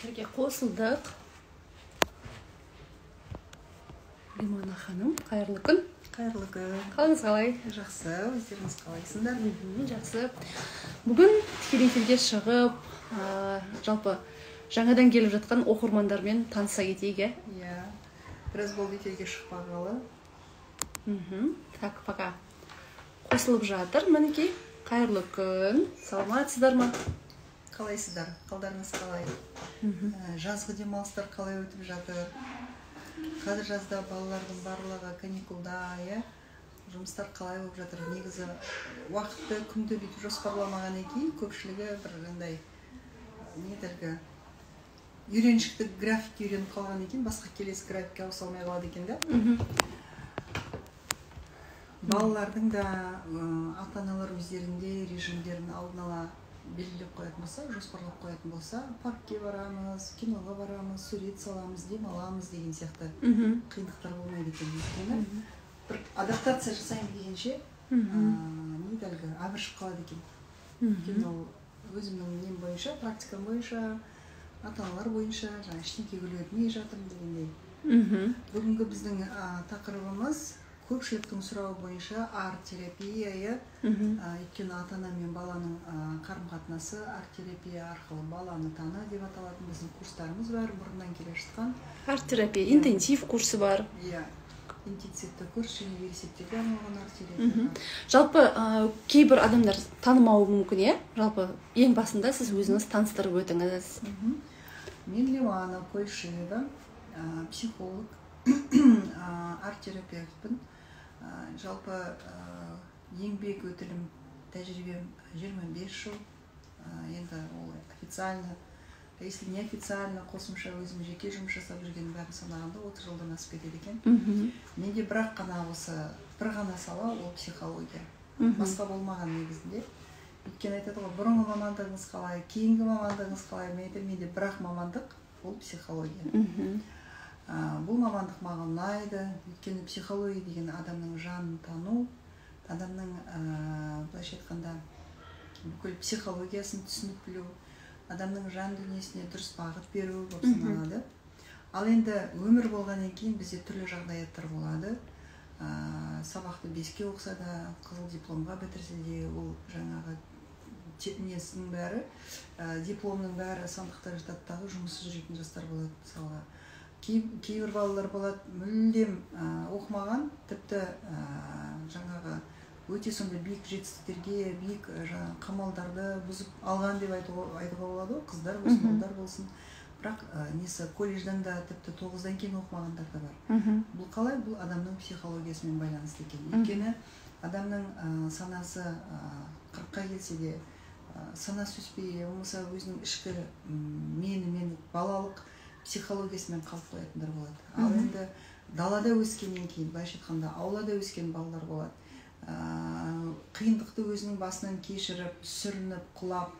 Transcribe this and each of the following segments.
Эфирге қосылдық. Лимана ханым, қайырлы күн. Қайырлы күн. Қалыңыз қалай? Жақсы, өздеріңіз қалайсыңдар? Жақсы. Бүгін тікелей эфирге шығып, жалпы жаңадан келіп жатқан оқырмандармен таныса кетейік, иә? Иә. Біраз болды эфирге шықпағалы. Так, пока қосылып жатыр, мінекей. Қайырлы күн. Саламатсыздар ма? Қалайсыздар? Қалдарыңыз қалай? Жазғы демалыстар қалай өтіп жатыр? Қазір жазда балалардың барлығы каникулда, иә? Жұмыстар қалай болып жатыр? Негізі уақытты күнді бүйтіп жоспарламағаннан кейін көпшілігі бір андай не еді, үйреншікті графикке үйреніп қалғаннан кейін басқа келесі графикке ауыса алмай қалады екен да. Балалардың да ата-аналар өздерінде режимдерін алдын ала белгілеп қоятын болса, жоспарлап қоятын болса, паркке барамыз, киноға барамыз, сурет саламыз, демаламыз деген сияқты қиындықтар болмайды екен. Өйткені бір адаптация жасаймын дегенше, не әлгі абыржып қалады екен. Өйткені ол өзімнің нем бойынша, практикам бойынша, ата-аналар бойынша жаңа ештеңеге үлгермей жатырмын дегендей. Бүгінгі біздің тақырыбымыз көпшіліктің сұрауы бойынша арт-терапия, иә? Өйткені ата-ана мен баланың қарым-қатынасы арт-терапия арқылы баланы таны деп аталатын біздің курстарымыз бар, бұрыннан келе жатқан. Арт-терапия, интенсив курсы бар. Иә, интенсивті курс және ересектерге арналған арт-терапия. Жалпы кейбір адамдар танымауы мүмкін, иә? Жалпы ең басында сіз өзіңіз таныстырып өтіңіз. Мен Лимана Кольшева, психолог, арт-терапевтпін. Жалпы еңбек өтілім тәжірибем 25 жыл. Енді ол официально, если не официально, қосымша өзім жеке жұмыс жасап жүрген бәрін санағанда 30 жылдан асып кетеді екен. Менде бірақ қана осы бір ғана сала, ол психология. Басқа болмаған негізінде. Өйткені айтады ғой, бұрынғы мамандығыңыз қалай, кейінгі мамандығыңыз қалай? Мен айтамын, менде бірақ мамандық, ол психология. Бұл мамандық маған ұнайды, өйткені психология деген адамның жанын тану, адамның былайша айтқанда бүкіл психологиясын түсініп білу, адамның жан дүниесіне дұрыс бағыт беру болып саналады. Ал енді өмір болғаннан кейін бізде түрлі жағдаяттар болады. Сабақты 5-ке оқыса да, қызыл дипломға бітірсе де, ол жаңағы несінің бәрі, дипломның бәрі сандықта жатады дағы, жұмыссыз жүретін жастар болады мысалға. Кейбір балалар болады, мүлдем оқымаған, тіпті жаңағы өте сондай биік жетістіктерге, биік жаңағы қамалдарды бұзып алған деп айтуға болады ғой, қыздар болсын, ұлдар болсын. Бірақ несі колледжден да тіпті 9-дан кейін оқымағандар да бар. Бұл қалай? Бұл адамның психологиясымен байланысты екен. Өйткені адамның санасы 40-қа келсе де санасы өспей, болмаса өзінің ішкі мені балалық психологиясымен қалып қоятындар болады. Ал енді далада өскеннен кейін, былайша айтқанда аулада өскен балалар болады. Қиындықты өзінің басынан кешіріп, сүрініп, құлап,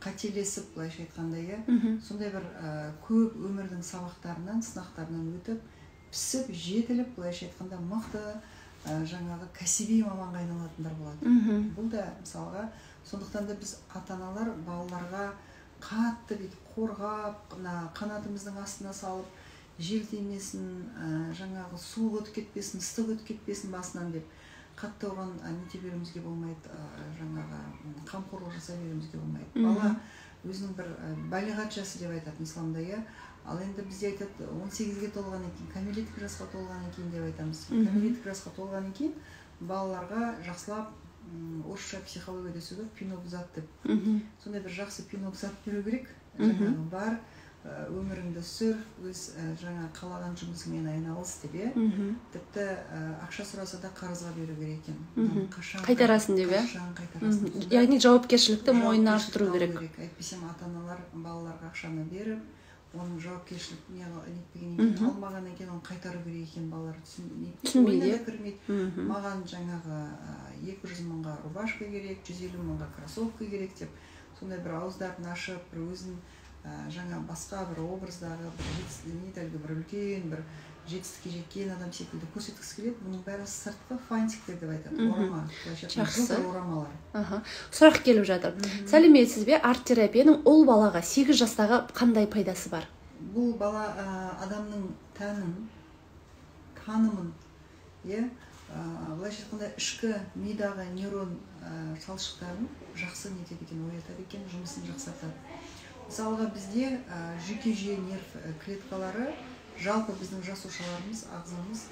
қателесіп, былайша айтқанда, иә, сондай бір көп өмірдің сабақтарынан, сынақтарынан өтіп, пісіп, жетіліп, былайша айтқанда мықты жаңағы кәсіби маманға айналатындар болады. Бұл да мысалға, сондықтан да біз ата-аналар балаларға қатты бүйтіп қорғап, қанатымыздың астына салып, жел тимесін, жаңағы суық өтіп кетпесін, ыстық өтіп кетпесін басынан деп қатты оған нете беруімізге болмайды, жаңағы қамқорлық жасай беруімізге болмайды. Бала өзінің бір балиғат жасы деп айтады исламда, иә. Ал енді бізде айтады 18-ге толғаннан кейін, кәмелеттік жасқа толғаннан кейін деп айтамыз. Кәмелеттік жасқа толғаннан кейін балаларға жақсылап, орысша психологияда сөз бар, пинок зат деп. Сондай бір жақсы пинок зат беру керек. Жаңағы бар, өміріңді сүр, өз жаңа қалаған жұмысыңмен айналыс деп, иә. Тіпті ақша сұраса да қарызға беру керек екен. Қашан қайтарасың деп, иә? Қашан қайтарасың. Яғни жауапкершілікті мойнына арттыру керек. Әйтпесе ата-аналар балаларға ақшаны беріп, оның жауапкершілік нетпегеннен кейін, алмағаннан кейін оны қайтару керек екен, балалар түсінбейді, кірмейді. Маған жаңағы 200 мыңға рубашка керек, 150 мыңға кроссовка керек деп, сондай бір ауыздарын ашып, бір өзін Жаңа басқа бір образдағы бір бір үлкен бір жетістікке жеткен адам секілді көрсеткісі келеді. Бұның бәрі сыртқы фантиктер деп айтады, орама. Жақсы. Орамалар. Сұрақ келіп жатыр. Сәлеметсіз бе, арт-терапияның ұл балаға 8 жастағы қандай пайдасы бар? Бұл бала адамның тәнін, танымын, иә, былайша айтқанда ішкі мидағы нейрон талшықтарын жақсы нетеді екен, оятады екен, жұмысын жақсартады. Мысалға, бізде жүйке жүйе нерв клеткалары, жалпы біздің жасушаларымыз, ағзамыз,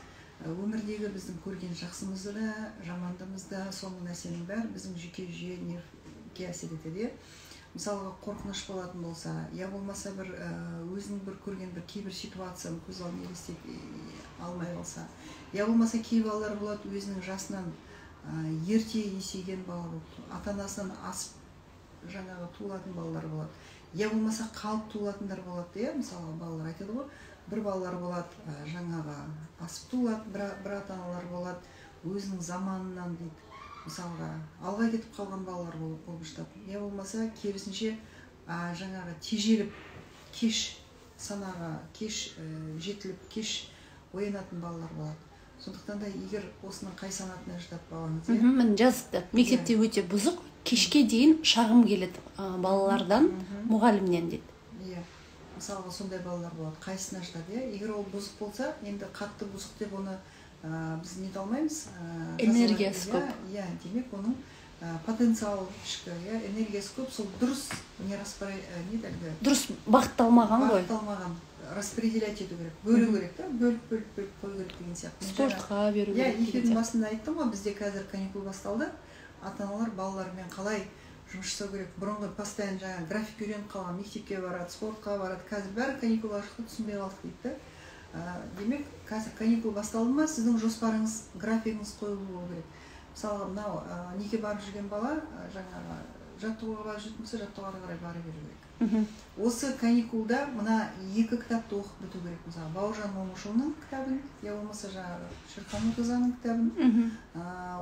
өмірдегі біздің көрген жақсымызды да, жамандымызды да, соның нәрсенің бәрі біздің жүйке жүйе нервке әсер етеді. Мысалға, қорқыныш болатын болса, я болмаса бір өзінің бір көрген бір кейбір ситуацияны көз алдына елестете алмай қалса, я болмаса кей балалар болады, өзінің жасынан ерте есейген бала болып, ата анасынан асып жаңағы туылатын балалар болады, я болмаса қалып туылатындар болады, иә. Мысалға, балалар айтады ғой, бір балалар болады, жаңағы асып туылады, бір ата аналар болады, өзінің заманынан дейді, мысалға, алға кетіп қалған балалар болып жатады, я болмаса керісінше жаңағы тежеліп, кеш санаға, кеш жетіліп, кеш оянатын балалар болады. Сондықтан да егер осының қай санатына жатады балаңыз, иә? Міне, жазыпты: мектепте өте бұзық, кешке дейін шағым келеді балалардан, мұғалімнен дейді. Иә, мысалға, сондай балалар болады, қайсысына жатады, иә? Егер ол бұзық болса, енді қатты бұзық деп оны біз нете алмаймыз. Энергиясы көп. Иә, демек, оның потенциал ішкі, иә, энергиясы көп, сол дұрыс не не әлгі дұрыс бағытталмаған ғой. Бағытталмаған, распределять ету керек, бөлу керек та, бөліп, бөліп, бөліп қою керек деген сияқты. Спортқа беру керек. Иә, эфирдің басында айттым ғой, бізде қазір каникул басталды, ата аналар балалармен қалай жұмыс жасау керек? Бұрынғы постоянно жаңағы график үйреніп қалған, мектепке барады, спортқа барады, қазір бәрі каникулға шықты, түсінбей қалдық дейді да. Демек, қазір каникул басталды ма, сіздің жоспарыңыз, графигіңіз қоюлы болу керек. Мысалға, мынау неге барып жүрген бала, жаңағы жаттығуға барып жүретін болса, жаттығуға ары қарай бара беру керек. Осы каникулда мына екі кітапты оқып біту керек, мысалы, Бауыржан Момышұлының кітабын, я болмаса жаңағы Шерхан Мұртазаның кітабын.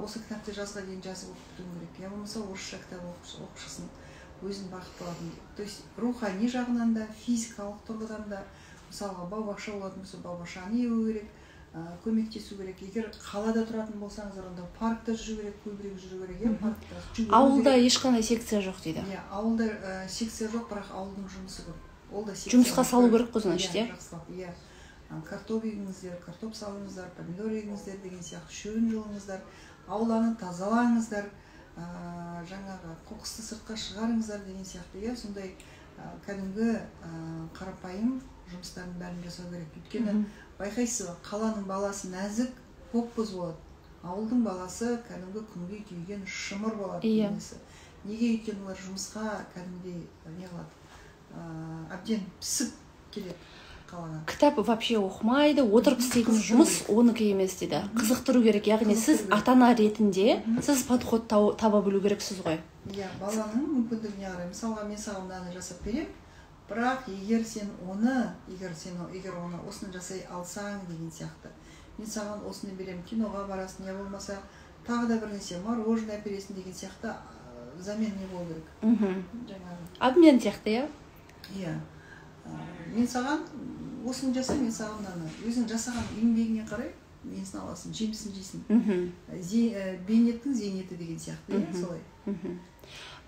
Осы кітапты жазға дейін жазып оқып бітуің керек, я болмаса орысша кітап оқып шықсын, өзін бағытталатын, то есть рухани жағынан да, физикалық тұрғыдан да. Мысалға, бау бақша болатын болса, бау бақшаны егу керек, көмектесу керек. Егер қалада тұратын болсаңыздар, онда паркта жүру керек, көбірек жүру керек, иә, паркта жүгіру Ауылда керек. ешқандай секция жоқ дейді. Иә, ауылда секция жоқ, бірақ ауылдың жұмысы көп, ол да секция. Жұмысқа салу керек қой, значит, иә? Жақсылап, иә. Картоп егіңіздер, картоп салыңыздар, помидор егіңіздер деген сияқты, шөбін жұлыңыздар, ауланы тазалаңыздар, жаңағы қоқысты сыртқа шығарыңыздар деген сияқты, иә. Сондай кәдімгі қарапайым жұмыстардың бәрін жасау керек. Өйткені байқайсыз ба, қаланың баласы нәзік, боп боз болады, ауылдың баласы кәдімгі күнге күйген шымыр болады денесі. Неге? Өйткені олар жұмысқа кәдімгідей не қылады, әбден пісіп келеді қалаға. Кітап вообще оқымайды, отырып істейтін Қызықтыру жұмыс керек. оныкі емес дейді. Қызықтыру керек, яғни сіз Қызықтыру керек. ата ана ретінде сіз подход таба білу керексіз ғой. Иә, баланың мүмкіндігіне қарай. Мысалға, мен саған мынаны жасап беремін, бірақ егер сен оны, егер сен егер оны осыны жасай алсаң деген сияқты, мен саған осыны беремін, киноға барасың, я болмаса тағы да бір нәрсе, мороженое әпересің деген сияқты, взамен не болу керек жаңағы. Обмен сияқты, иә. Иә, мен саған осыны жаса, мен саған мынаны. Өзің жасаған еңбегіңе қарай несін аласың, жемісін жейсің. Бейнеттің зейнеті деген сияқты, иә, солай.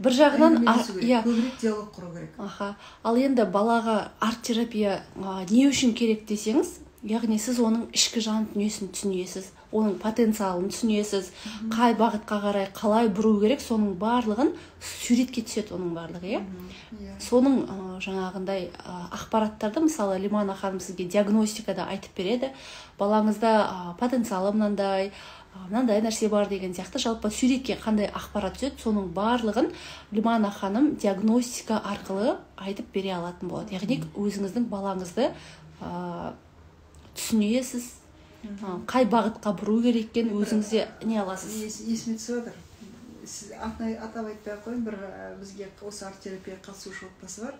Бір жағынан Әңгімелесу керек, көбірек диалог құру керек. Аха, ал енді балаға арт терапия не үшін керек десеңіз, яғни сіз оның ішкі жан дүниесін түсінесіз, оның потенциалын түсінесіз, қай бағытқа қарай қалай бұру керек, соның барлығын суретке түседі, оның барлығы, иә. Иә. Соның жаңағындай ақпараттарды, мысалы, Лимана ханым сізге диагностикада айтып береді, балаңызда потенциалы мынандай, мынандай нәрсе бар деген сияқты. Жалпы суретке қандай ақпарат түседі, соның барлығын Лимана ханым диагностика арқылы айтып бере алатын болады. Яғни өзіңіздің балаңызды түсінесіз, қай бағытқа бұру керек екенін өзіңіз де не аласыз. Есіме түсіп жатыр, сіз атын атап айтпай ақ қояйын, бір бізге осы арт терапияға қатысушы отбасы бар.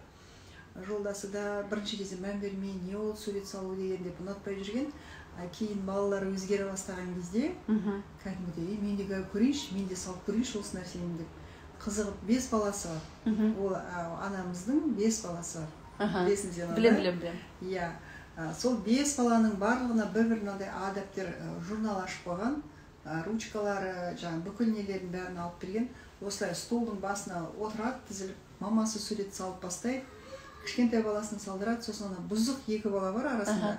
Жолдасы да бірінші кезде мән бермей, не ол сурет салу деген деп ұнатпай жүрген, а кейін балалары өзгере бастаған кезде кәдімгідей: «Ей, мен де көрейінші, мен де салып көрейінші осы нәрсені», – деп қызығып. Бес баласы бар. Ол анамыздың бес баласы бар. Білесің сен оны? Білем, білем, білем. Иә, сол 5 баланың барлығына бір-бір мынандай А дәптер, журнал ашып қойған, ручкалары, жаңағы бүкіл нелерін бәрін алып берген. Осылай столдың басына отырады тізіліп, мамасы сурет салып бастайды, кішкентай баласын салдырады, сосын ана бұзық 2 бала бар арасында,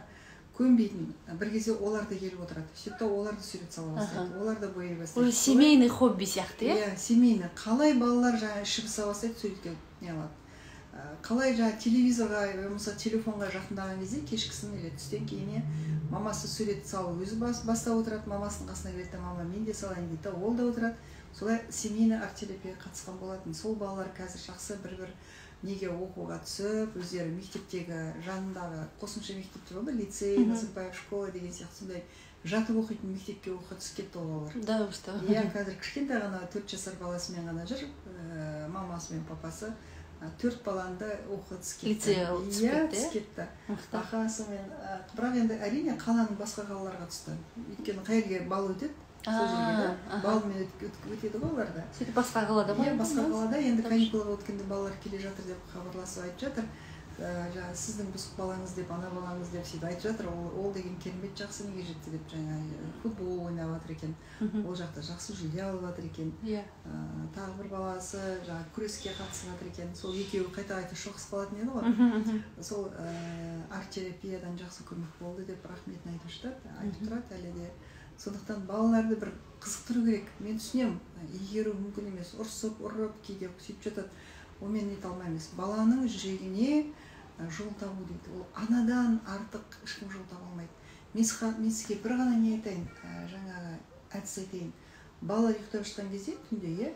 көнбейтін, бір кезде олар да келіп отырады. Сөйтіп та олар да сурет сала бастайды, олар да бояй бастайды. Уже семейный хобби сияқты, иә? Иә, семейный. Қалай балалар жаңа іші пыса бастайды, суретке не алады. Қалай жаңа телевизорға, болмаса телефонға жақындаған кезде кешкісін или түстен кейін мамасы сурет салып өзі бастап отырады, мамасының қасына келеді, мама мен де салайын дейді, ол да отырады. Солай семейный арт-терапияға қатысқан болатын. Сол балалар қазір жақсы бір-бір неге оқуға түсіп, өздері мектептегі жанындағы қосымша мектептер болды, лицей, Назарбаев школа деген сияқты сондай жатып оқитын мектепке оқуға түсіп кетті ол балалар. Да, что? Иә, қазір кішкентай ғана 4 жасар баласымен ғана жүр, мамасы мен папасы. 4 баланы да оқуға түсіп кетті. Лицейге түсіп кетті, түсіп кетті. Ағасымен, бірақ енді әрине қаланың басқа қалаларға түсті. Өйткені қай жерге бал өтеді, сол жерге да балмен өтеді ғой олар да. Сөйтіп басқа қалада ма? Иә, басқа қалада. Енді каникулға өткенде балалар келе жатыр деп хабарласып айтып жатыр. Жаңа сіздің бұзық балаңыз деп, ана балаңыз деп сөйтіп айтып жатыр. Ол деген керемет жақсы неге жетті деп, жаңа футбол ойнап жатыр екен. Ол жақта жақсы жүлде алып жатыр екен. Тағы бір баласы жаңа күреске қатысып жатыр екен. Сол екеуі қайта-қайта шоқысып қалатын еді ғой. Сол арт-терапиядан жақсы көмек болды деп рахметін айтып жатады, айтып тұрады әлі де. Сондықтан балаларды бір қызықтыру керек. Мен түсінемін, игеру мүмкін емес, ұрсып, ұрып, кейде сөйтіп жатады. Онымен нете алмаймыз. Баланың жүрегіне жол табу дейді. Ол анадан артық ешкім жол таба алмайды. Мен сізге бір ғана не айтайын, жаңағы әдіс айтайын. Бала ұйықтап жатқан кезде түнде,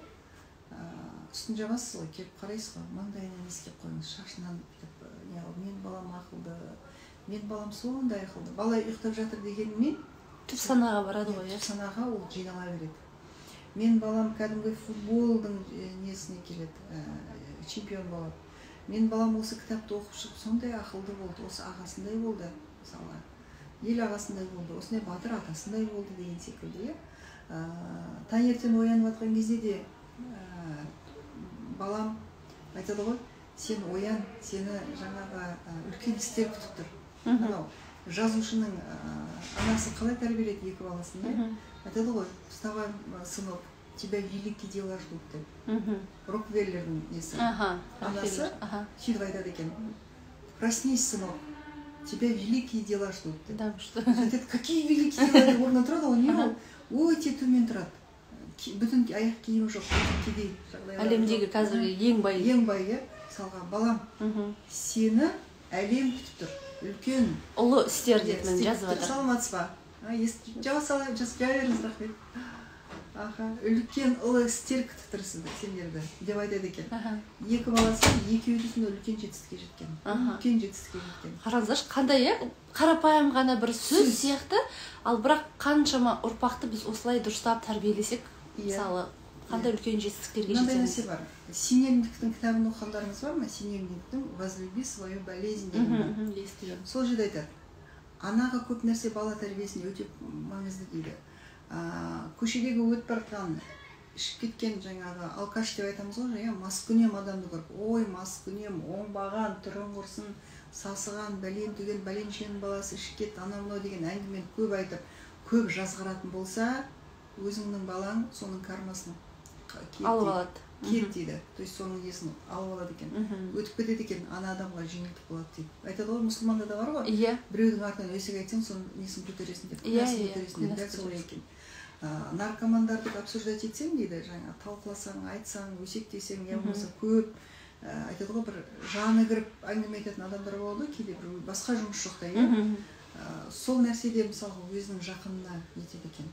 үстін жабасыз ғой, келіп қарайсыз ғой, маңдайынан иіскеп қойыңыз, шашынан бүйтіп, не қылып, мен балам ақылды, мен балам сондай ақылды. Бала ұйықтап жатыр дегенмен түп санаға барады ғой, түп санаға ол жинала береді. Мен балам кәдімгі футболдың несіне келеді, чемпион болады. Мен балам осы кітапты оқып шығып сондай ақылды болды, осы ағасындай болды, мысалы, ел ағасындай болды, осындай батыр атасындай болды деген секілді. Таңертең оянып жатқан кезде де балам айтады ғой, сен оян, сені жаңағы үлкен істер күтіп тұр. Анау жазушының анасы қалай тәрбиеледі екі баласын, айтады ғой, вставай, сынок, тебя великие дела ждут деп. Рокфеллердің несі. Анасы сөйтіп айтады екен, проснись, сынок, тебя великие дела ждут деп. Сөйтеді, какие великие дела деп орнынан тұрады, ол не ол өте төмен тұрады. Бүтін аяқ киімі жоқ, кедей жағдайлары. Әлемдегі қазіргі ең бай. Ең бай, иә. Мысалға, балам, сені әлем күтіп тұр. Үлкен ұлы істер деп мен жазып жатыр. Саламатсыз ба? Жауап салайын, жазып беріңіз, рахмет. Аха, үлкен ұлы істер күтіп тұр сізді, сендерді деп айтады екен. Екі баласы екеуі де сондай үлкен жетістікке жеткен. Үлкен жетістікке жеткен. Қараңыздаршы, қандай, қарапайым ғана бір сөз сияқты, ал бірақ қаншама ұрпақты біз осылай дұрыстап тәрбиелесек, мысалы, қандай үлкен жетістіктерге жетеміз. Мынандай нәрсе бар. Синельниковтің кітабын оқығандарыңыз бар ма? Синельниковтің «Возлюби свою болезнь» деген. Естігем. Сол жерде айтады, анаға көп нәрсе бала тәрбиесінде өте маңызды дейді. Көшедегі өтіп бара жатқан, ішіп кеткен жаңағы алкаш деп айтамыз ғой, жаңа маскүнем адамды көріп, ой, маскүнем, оңбаған, түрін құрсын, сасыған, бәлен түген, бәленшенің баласы ішіп кетті, анау мынау деген әңгімені көп айтып, көп жазғыратын болса, өзіңнің балаң соның кармасын алып алады. Киеді дейді. То есть соның несін алып алады екен. Өтіп кетеді екен, ана адамға жеңілдік болады дейді. Айтады ғой, мұсылманда да бар ғой. Біреудің артынан өсек айтсаң, соның несін көтересің деп, күнәсін көтересің деп, дәл солай екен. Наркомандарды обсуждать етсең дейді, жаңа талқыласаң, айтсаң, өсектесең, я болмаса көп айтады ғой, бір жаны кіріп әңгіме айтатын адамдар болады ғой, кейде бір басқа жұмыс жоқ та, иә. Сол нәрседе мысалға өзінің жақынына нетеді екен.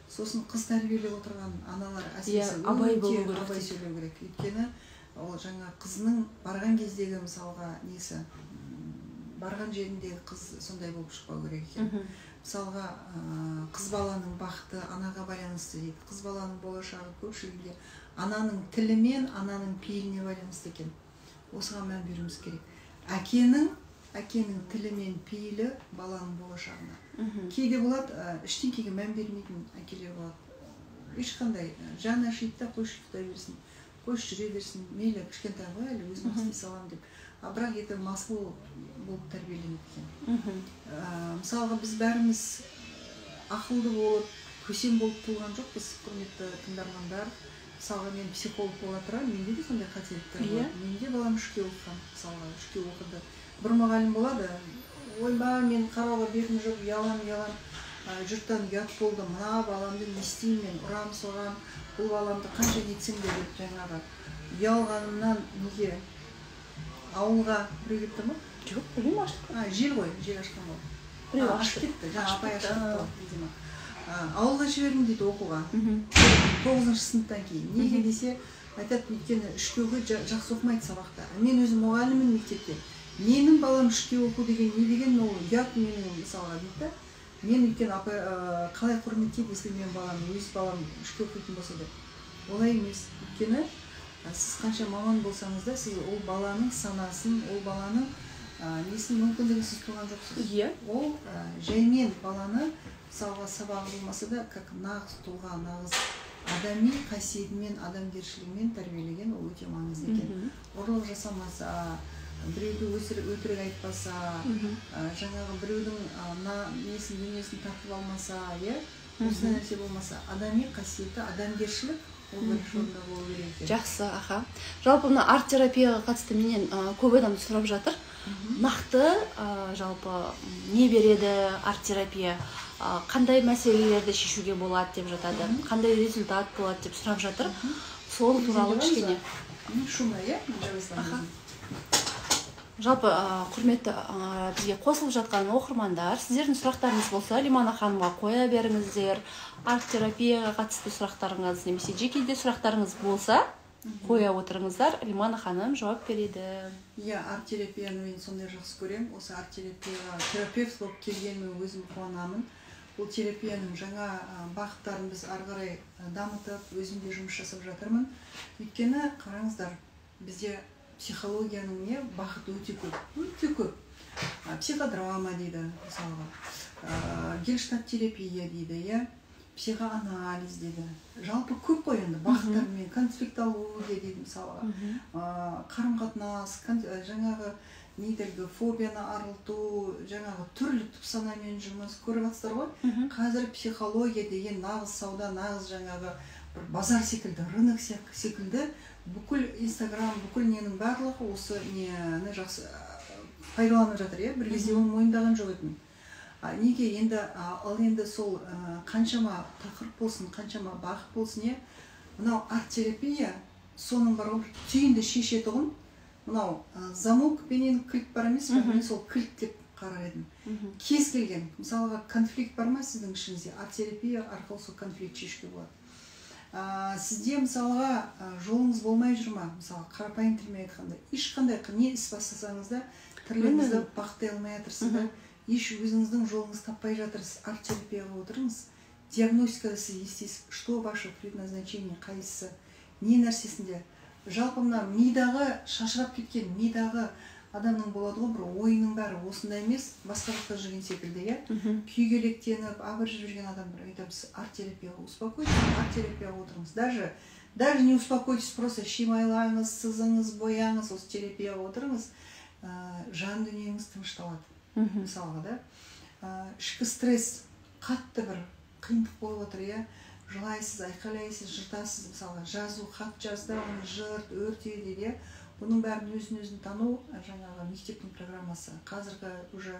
Сосын қыз тәрбиелеп отырған аналар әсіресе абай болу керек, абай сөйлеу керек. Өйткені ол жаңа қызының барған кездегі мысалға несі, барған жеріндегі қыз сондай болып шықпау керек екен. Мысалға, қыз баланың бақыты анаға байланысты дейді. Қыз баланың болашағы көпшілігінде ананың тілі мен ананың пейіліне байланысты екен. Осыған мән беруіміз керек. Әкенің тілі мен пейілі баланың болашағына. Кейде болады, ештеңкеге мән бермейтін әкелер болады. Ешқандай жаны ашиды да, қойшы ұйықтай берсін, қойшы жүре берсін, мейлі кішкентай ғой әлі, өзім істей саламын деп. А бірақ ертең масыл болып тәрбиеленеді екен. Мысалға, біз бәріміз ақылды болып, көсем болып туған жоқпыз, құрметті тыңдармандар. Мысалға, мен психолог бола тұра, менде де сондай қателіктер болады. Менде балам 3-ке оқыған, мысалға, 3-ке оқыды. Бір мұғалім болады: «Ойбай, мен қарауға бетім жоқ, ұялам, ұялам, жұрттан ұят болды, мына баламды не істеймін мен, ұрам, соғам, бұл баламды қанша нетсем де», – деп, жаңағы ұялғанымнан. Неге ауылға біреу келіп тұр ма? Жоқ, білмеймін, ашық. А, жел ғой, жел ашқан ғой. Біреу ашып кетті жаңа, ашып апай кетті, ашып кетті ғой, видимо. Ауылға жібердім дейді оқуға 9-сыныптан кейін. Неге десе, айтады: «Өйткені 3-ке оқиды, жақсы оқымайды сабақта. А мен өзім мұғаліммін мектепте, менің балам 3-ке оқу деген не деген, ол ұят менің», мысалға, дейді да. «Мен өйткені апай қалай құрметтейді, если менің балам, өз балам 3-ке оқитын болса», – деп. Олай емес, өйткені сіз қанша маман болсаңыз да, сіз ол баланың санасын, ол баланың несін, мүмкіндігін сіз туған жоқсыз. Ол жаймен баланы, мысалға, сабағы болмаса да, как нағыз тұлға, нағыз адами қасиетімен, адамгершілігімен тәрбиелеген, ол өте маңызды екен. Ұрлық жасамаса, біреуді өтірік айтпаса, жаңағы біреудің несін, дүниесін тартып алмаса, иә, осындай нәрсе болмаса, адами қасиеті, адамгершілік, ол бірінші орында болу керек екен. Жақсы, аха. Жалпы, мына арт терапияға қатысты менен көп адам сұрап жатыр. Нақты жалпы не береді арт терапия, қандай мәселелерді шешуге болады деп жатады, қандай результат болады деп сұрап жатыр. Сол туралы Жабамыз кішкене. Ба? Шумно, иә, жаба саламыз. Аха. Жалпы, құрметті бізге қосылып жатқан оқырмандар, сіздердің сұрақтарыңыз болса, Лимана ханымға қоя беріңіздер. Арт терапияға қатысты сұрақтарыңыз немесе жеке де сұрақтарыңыз болса, қоя отырыңыздар, Лимана ханым жауап береді. Иә, арт терапияны мен сондай жақсы көремін. Осы арт терапияға терапевт болып келгеніме өзім қуанамын. Бұл терапияның жаңа бағыттарын біз ары қарай дамытып, өзім де жұмыс жасап жатырмын. Өйткені қараңыздар, бізде психологияның не бағыты өте көп, өте көп. Психодрама дейді, мысалға, гештальт терапия дейді, иә, психоанализ дейді. Жалпы көп қой енді бағыттармен, конфликтология дейді, мысалға, қарым қатынас, жаңағы не дейді, фобияны арылту, жаңағы түрлі түпсанамен жұмыс, көріп жатсыздар ғой. Қазір психология деген нағыз сауда, нағыз жаңағы бір базар секілді, рынок секілді. Бүкіл Инстаграм, бүкіл ненің барлығы осы нені жақсы пайдаланып жатыр, иә. Бір кезде оны мойындаған жоқ едім. Неге енді, ал енді сол қаншама тақырып болсын, қаншама бағыт болсын, иә, мынау арт терапия соның бар ғой, бір түйінді шешетұғын мынау замок пенен кілт бар емес пе? Мен сол кілт деп қарар едім. Кез келген, мысалға, конфликт бар ма сіздің ішіңізде, арт терапия арқылы сол конфликт шешуге болады. Сізде, мысалға, жолыңыз болмай жүр ма, мысалы, қарапайым тілмен айтқанда, ешқандай не іс бастасаңыз да, тірлігіңізді бақтай алмай жатырсыз да, еш өзіңіздің жолыңызды таппай жатырсыз, арт терапияға отырыңыз. Диагностикада сіз естисіз, что ваше предназначение, қайсысы, не нәрсесінде. Жалпы мына мидағы шашырап кеткен, мидағы адамның болады ғой бір ойының бәрі осындай емес, басқа жақта жүрген секілді, иә, күйгелектеніп, абыржып жүрген адамдар, айтамыз: арт терапияға, успокойтесь, арт терапияға отырыңыз. Даже не успокойтесь, просто шимайлаңыз, сызыңыз, бояңыз, осы терапияға отырыңыз, жан дүниеңіз тынышталады. Мысалға да, ішкі стресс, қатты бір қиындық болып отыр, иә, жылайсыз, айқайлайсыз, жыртасыз, мысалға, жазу, хат жаз да, оны жырт, өрте дейді, иә. Бұның бәрін өзін өзін тану, жаңағы мектептің программасы. Қазіргі уже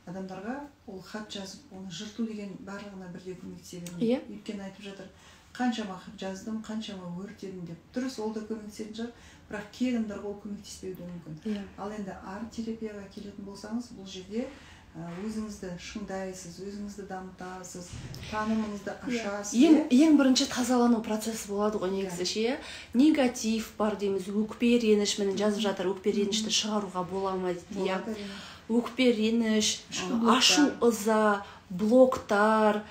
адамдарға ол хат жазып, оны жырту деген барлығына бірдей көмектесе бермейді. Өйткені айтып жатыр: «Қаншама хат жаздым, қаншама өртедім», – деп. Дұрыс, ол да көмектесетін шығар, бірақ кей адамдарға ол көмектеспеуі де мүмкін. Ал енді арт терапияға келетін болсаңыз, бұл жерде өзіңізді шыңдайсыз, өзіңізді дамытасыз, танымыңызды ашасыз. Ең, иә? ең бірінші тазалану процесі болады ғой негізі ше, иә? Негатив бар дейміз, өкпе, реніш, міне, жазып жатыр: өкпе, ренішті шығаруға бола ма дейді, иә. Болады, әрине. Өкпе, реніш, Ішкі блоктар. ашу, ыза, блоктар,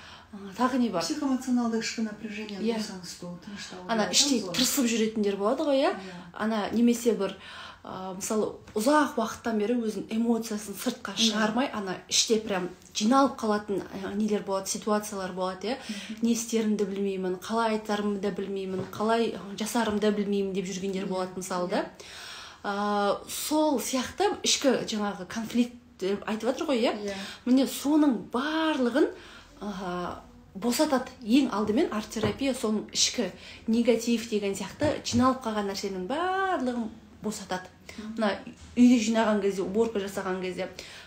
тағы не бар? Психоэмоционалды ішкі напряжение босаңсыту, тынышталу Ана деп іштей айтамыз ғой. тырысып жүретіндер болады ғой, иә. Ана немесе бір мысалы, ұзақ уақыттан бері өзінің эмоциясын сыртқа шығармай, ана іште прям жиналып қалатын нелер болады, ситуациялар болады, иә. Не істерімді білмеймін, қалай айтарымды да білмеймін, қалай жасарымды да білмеймін деп жүргендер болады, мысалы, да. Сол сияқты ішкі жаңағы конфликт айтып жатыр ғой, иә? Міне, соның барлығын босатады. Ең алдымен арт-терапия соның ішкі негатив деген сияқты жиналып қалған нәрсенің барлығын босатады. Мына үйде жинаған кезде, уборка жасаған кезде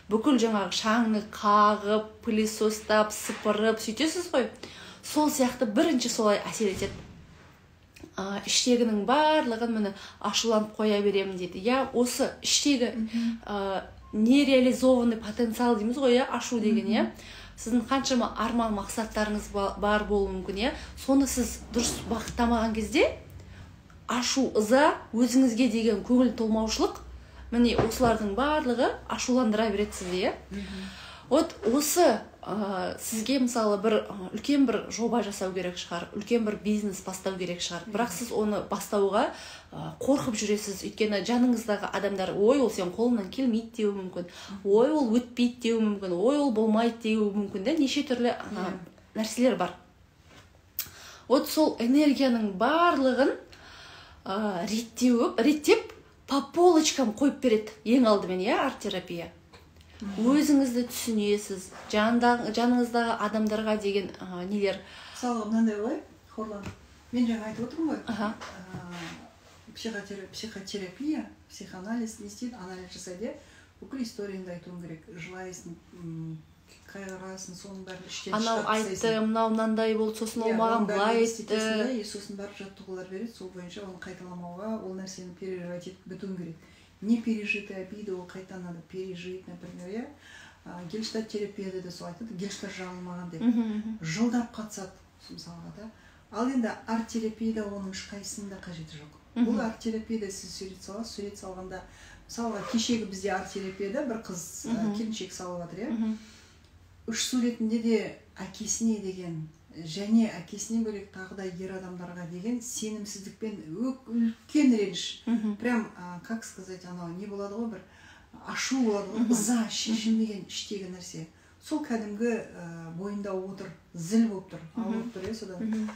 бүкіл жаңағы шаңны қағып, пылесостап, сыпырып сөйтесіз ғой, сол сияқты бірінші солай әсер етеді. Іштегінің барлығын, міне, ашуланып қоя беремін дейді, иә. Осы іштегі нереализованный потенциал дейміз ғой, иә, ашу деген, иә. Сіздің қаншама арман мақсаттарыңыз бар болуы мүмкін, иә. Соны сіз дұрыс бағыттамаған кезде ашу, ыза, өзіңізге деген көңіл толмаушылық, міне, осылардың барлығы ашуландыра береді сізді, иә. Вот осы сізге, мысалы, бір үлкен бір жоба жасау керек шығар, үлкен бір бизнес бастау керек шығар, бірақ сіз оны бастауға қорқып жүресіз, өйткені жаныңыздағы адамдар: «Ой, ол сенің қолыңнан келмейді», – деуі мүмкін, «Ой, ол өтпейді», – деуі мүмкін, «Ой, ол болмайды», – деуі мүмкін да. Неше түрлі нәрселер бар. Вот сол энергияның барлығын реттеп, по полочкам қойып береді ең алдымен, иә, арт терапия. Өзіңізді түсінесіз, жаныңыздағы адамдарға деген нелер. Мысалға, мынандай ғой, Хорлан, мен жаңа айтып отырмын ғой. Психотерапия, психоанализ не істейді? Анализ жасайды, иә. Бүкіл историяңды айтуың керек, жылайсың, қайғырасың, соның бәрін іштен Анау шығарып айтты, тастайсың. мынау мынандай болды, сосын ол Иә, маған оның бәрін былай елестетесің айтты. да, и сосын барып жаттығулар береді, сол бойынша оны қайталамауға, ол нәрсені переживать етіп бітуің керек. Непережитая обида, ол қайтадан надо пережить, например, иә. Гельштальт терапияда да сол айтады, гельштальт жағылмаған деп. мхм, мхм. Жылдап қатысады мысалға да. Ал енді арт терапияда оның ешқайсысының да қажеті жоқ. Бұл арт терапияда сіз сурет саласыз. Сурет салғанда, мысалға, кешегі бізде арт терапияда бір қыз, келіншек салып жатыр, иә. Үш суретінде де әкесіне деген және әкесінен бөлек тағы да ер адамдарға деген сенімсіздікпен үлкен реніш, прям как сказать, анау не болады ғой, бір ашу болады ғой, ыза, шешілмеген іштегі нәрсе, сол кәдімгі бойында отыр, зіл болып тұр, ауырып тұр, иә, содан.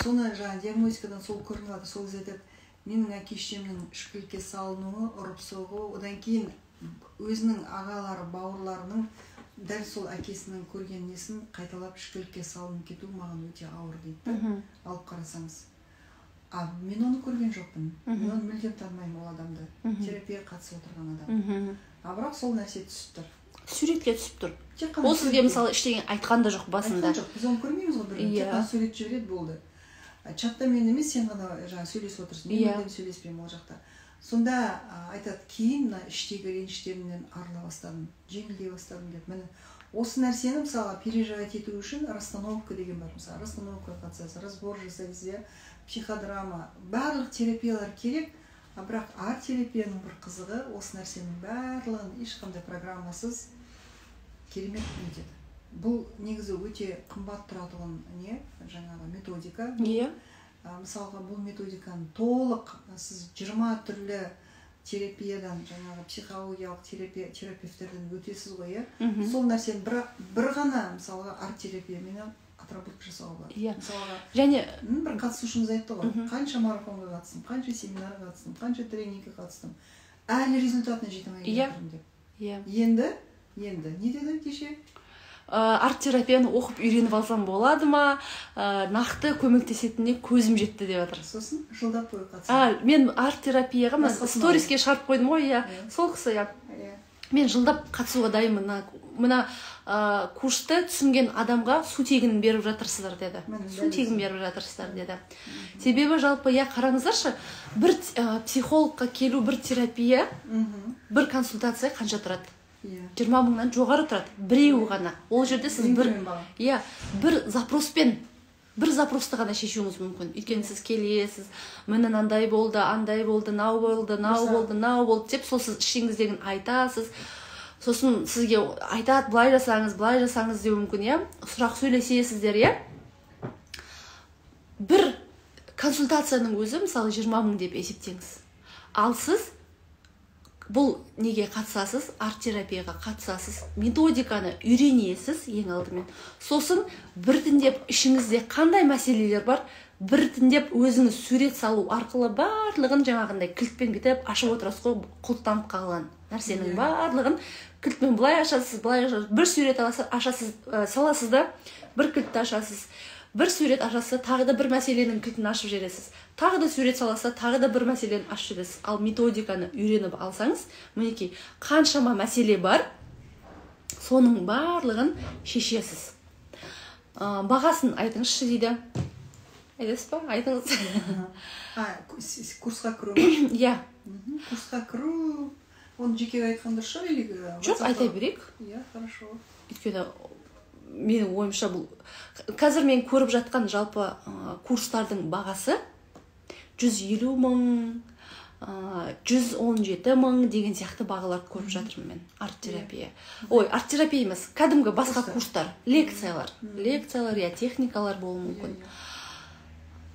Соны жаңа диагностикадан сол көрініп жатыр. Сол кезде айтады: «Менің әке шешемнің ішкілікке салынуы, ұрып соғуы, одан кейін өзінің ағалары, бауырларының дәл сол әкесінің көрген несін қайталап ішкілікке салынып кетуі маған өте ауыр», – дейді да. Алып қарасаңыз, а мен оны көрген жоқпын, мен оны мүлдем танымаймын ол адамды, терапияға қатысып отырған адам. А бірақ сол нәрсе түсіп тұр. Суретке түсіп тұр. Тек қана Ол сізге, суретке. мысалы, ештеңе айтқан да жоқ басында. Айтқан жоқ, біз оны көрмейміз ғой бір. Тек қана сурет жібереді, болды. Чатта мен емес, сен ғана жаңағы сөйлесіп отырсың, мен мүлдем сөйлеспеймін ол жақта. Сонда айтады: «Кейін мына іштегі реніштерімнен арыла бастадым, жеңілдей бастадым», – деп. Міне, осы нәрсені, мысалға, переживать ету үшін расстановка деген бар. Мысалы, расстановкаға қатысасыз, разбор жасайсыз, иә, психодрама, барлық терапиялар керек. А бірақ арт терапияның бір қызығы, осы нәрсенің барлығын ешқандай программасыз керемет нетеді. Бұл негізі өте қымбат тұратұғын не, жаңағы методика. Мысалға, бұл методиканы толық сіз 20 түрлі терапиядан, жаңағы психологиялық терапия, терапевттерден өтесіз ғой, иә. Сол нәрсені бір ғана, мысалға, арт терапияменен отработка жасауға болады. Мысалға, Және бір қатысушымыз айтты ғой: «Қанша марафонға қатыстым, қанша семинарға қатыстым, қанша тренингке қатыстым, әлі результатына жете алмай жатырмын», – деп. Енді не деді кеше? Арт терапияны оқып үйреніп алсам болады ма, нақты көмектесетініне көзім жетті деп жатыр. Сосын жылдап бойы қатысады. А мен арт терапияға мына Басқасын сториске шығарып қойдым ғой, иә. Сол кісі, иә. «Мен жылдап қатысуға дайынмын, мына курсты түсінген адамға су тегін беріп жатырсыздар», – деді. Міне, «Су дәл тегін өзі. беріп жатырсыздар», – деді. Себебі жалпы, иә, қараңыздаршы, бір психологқа келу, бір терапия, бір консультация қанша тұрады? 20 мыңнан жоғары тұрады біреуі ғана. Ол жерде сіз Ең бір төмен баға. Иә, бір запроспен, бір запросты ғана шешуіңіз мүмкін, өйткені сіз келесіз, міне, мынандай болды, андай болды, мынау болды, мынау Мысалы. болды, мынау болды деп, сол сіз ішіңіздегіні айтасыз. Сосын сізге айтады: «Былай жасаңыз, былай жасаңыз», – деуі мүмкін, иә. Сұрақ, сөйлесесіздер, иә. Бір консультацияның өзі, мысалы, 20 мың деп есептеңіз. Ал сіз Бұл неге қатысасыз? Арт-терапияға қатысасыз, методиканы үйренесіз ең алдымен. Сосын біртіндеп ішіңізде қандай мәселелер бар, біртіндеп өзіңіз сурет салу арқылы барлығын жаңағындай кілтпен бүйтіп ашып отырасыз ғой, құлыптанып қалған нәрсенің барлығын кілтпен былай ашасыз, былай ашасыз. Бір сурет аласыз, ашасыз, саласыз да, бір кілтті ашасыз. Бір сурет ашасыз, тағы да бір мәселенің кілтін ашып жібересіз. Тағы да сурет саласыз, тағы да бір мәселені ашып жібересіз. Ал методиканы үйреніп алсаңыз, мінекей, қаншама мәселе бар, соның барлығын шешесіз. Бағасын айтыңызшы дейді. Айтасыз ба? Айтыңыз. Курсқа кіру ма? Иә. Курсқа кіру, оны жеке айтқан дұрыс шығар или Жоқ, WhatsApp-қа? Айта берейік. Иә, хорошо. Өйткені менің ойымша, бұл қазір мен көріп жатқан жалпы курстардың бағасы 150 мың, 117 мың деген сияқты бағалар көріп жатырмын мен. Арт терапия, ой, арт терапия емес, кәдімгі басқа Курстар. курстар, лекциялар, лекциялар, иә, техникалар болуы мүмкін. Иә, иә.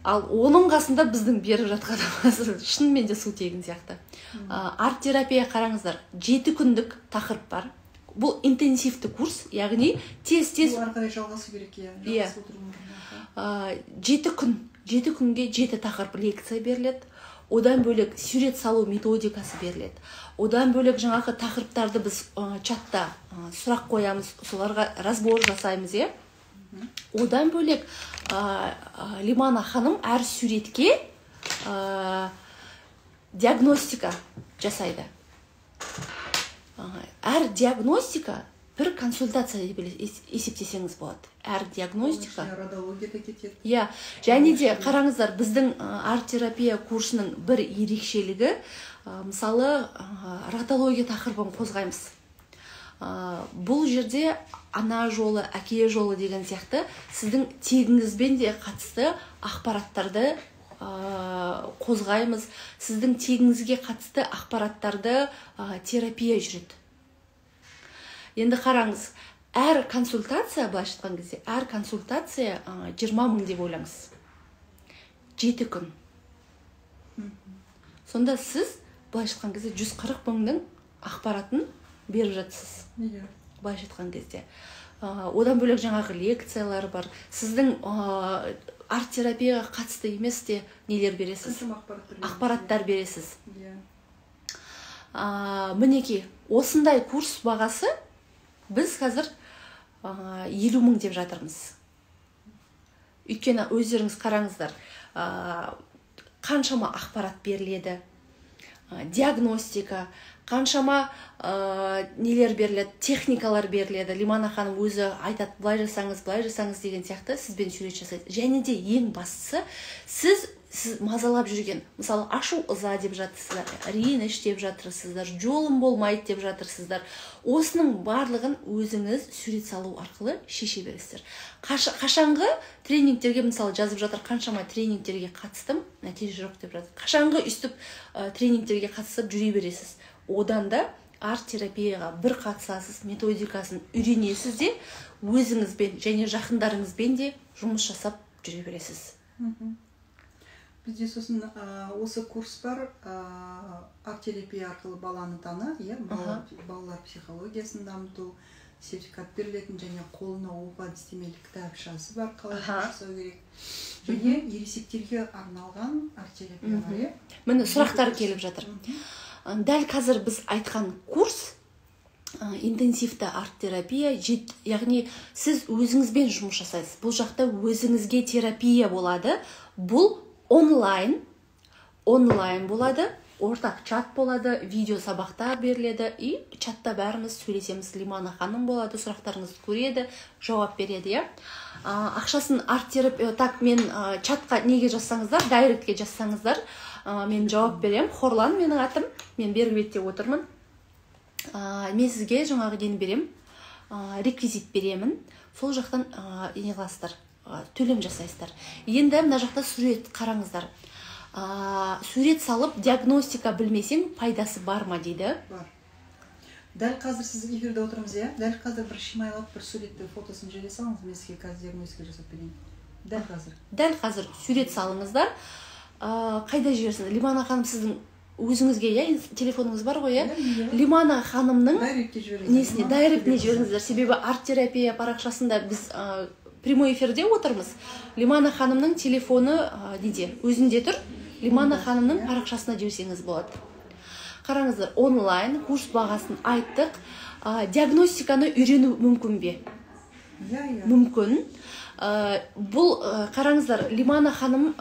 Ал оның қасында біздің беріп жатқанымыз шынымен де су тегін сияқты. Арт терапия, қараңыздар, 7 күндік тақырып бар. Бұл интенсивті курс, яғни тез тез Бұл ары қарай жалғасу керек, иә. Иә. Жалғасып отыру мүмкін, аха. 7 күн, 7 күнге жеті тақырып лекция беріледі. Одан бөлек сурет салу методикасы беріледі. Одан бөлек жаңағы тақырыптарды біз чатта сұрақ қоямыз, соларға разбор жасаймыз, иә. Одан бөлек Лимана ханым әр суретке диагностика жасайды. Әр диагностика бір консультация деп есептесеңіз болады, әр диагностика. Оның ішіне родология да кетеді. Иә, және де қараңыздар, біздің арт терапия курсының бір ерекшелігі, мысалы, родология тақырыбын қозғаймыз. Бұл жерде ана жолы, әке жолы деген сияқты сіздің тегіңізбен де қатысты ақпараттарды қозғаймыз. Сіздің тегіңізге қатысты ақпараттарды терапия жүреді. Енді қараңыз, әр консультация, былайша айтқан кезде, әр консультация 20 мың деп ойлаңыз, 7 күн. Сонда сіз, былайша айтқан кезде, 140 мыңның ақпаратын беріп жатсыз, былайша айтқан кезде. Одан бөлек жаңағы лекциялар бар, сіздің арт терапияға қатысты емес те нелер бересіз. Қаншама ақпараттар бересіз. Ақпараттар бересіз. Иә. Мінекей, осындай курс бағасы біз қазір 50 мың деп жатырмыз. Өйткені өздеріңіз қараңыздар, қаншама ақпарат беріледі, диагностика, қаншама нелер беріледі, техникалар беріледі. Лимана ханым өзі айтады, былай жасаңыз, былай жасаңыз деген сияқты, сізбен сурет жасайды. Және де ең бастысы, сіз мазалап жүрген, мысалы, ашу ыза деп жатырсыздар, реніш деп жатырсыздар, жолым болмайды деп жатырсыздар, осының барлығын өзіңіз сурет салу арқылы шеше бересіздер. Қашанғы тренингтерге, мысалы, жазып жатыр, қаншама тренингтерге қатыстым, нәтиже жоқ деп жатыр. Қашанғы өйстіп тренингтерге қатысып жүре бересіз? Одан да арт терапияға бір қатысасыз, методикасын үйренесіз де, өзіңізбен және жақындарыңызбен де жұмыс жасап жүре бересіз. Бізде сосын осы курс бар, арт терапия арқылы баланы таны, иә, балалар психологиясын дамыту, сертификат берілетін және қолына оқу әдістемелік кітапшасы бар, қалай жұмыс жасау керек, және ересектерге арналған арт терапия бар, иә. Міне, сұрақтар келіп жатыр. Дәл қазір біз айтқан курс, интенсивті арт терапия, яғни сіз өзіңізбен жұмыс жасайсыз, бұл жақта өзіңізге терапия болады. Бұл онлайн болады, ортақ чат болады, видео сабақтар беріледі и чатта бәріміз сөйлесеміз. Лимана ханым болады, сұрақтарыңызды көреді, жауап береді, иә. Ақшасын арт терапия, так, мен чатқа неге жазсаңыздар, директке жазсаңыздар, мен жауап беремін. Хорлан менің атым, мен бергі бетте отырмын. Мен сізге жаңағы нені беремін, реквизит беремін, сол жақтан не қыласыздар, төлем жасайсыздар. Енді мына жақта сурет қараңыздар. Сурет салып диагностика білмесең, пайдасы бар ма дейді. Бар. Дәл қазір сіз эфирде отырмыз, иә, дәл қазір бір шимайлап бір суретті, фотосын жібере салыңыз, мен сізге қазір диагностика жасап берейін, дәл қазір. Дәл қазір сурет салыңыздар. Қайда жіберсін? Лимана ханым, сіздің Өзіңізге, иә, телефоныңыз бар ғой, иә, Лимана ханымның Директке жіберіңіздер. несіне, директіне жіберіңіздер. Себебі арт терапия парақшасында біз прямой эфирде отырмыз. Лимана ханымның телефоны неде, өзінде тұр. Лимана ханымның парақшасына жіберсеңіз болады. Қараңыздар, онлайн курс бағасын айттық. Диагностиканы үйрену мүмкін бе? Иә. Мүмкін. Бұл, қараңыздар, Лимана ханым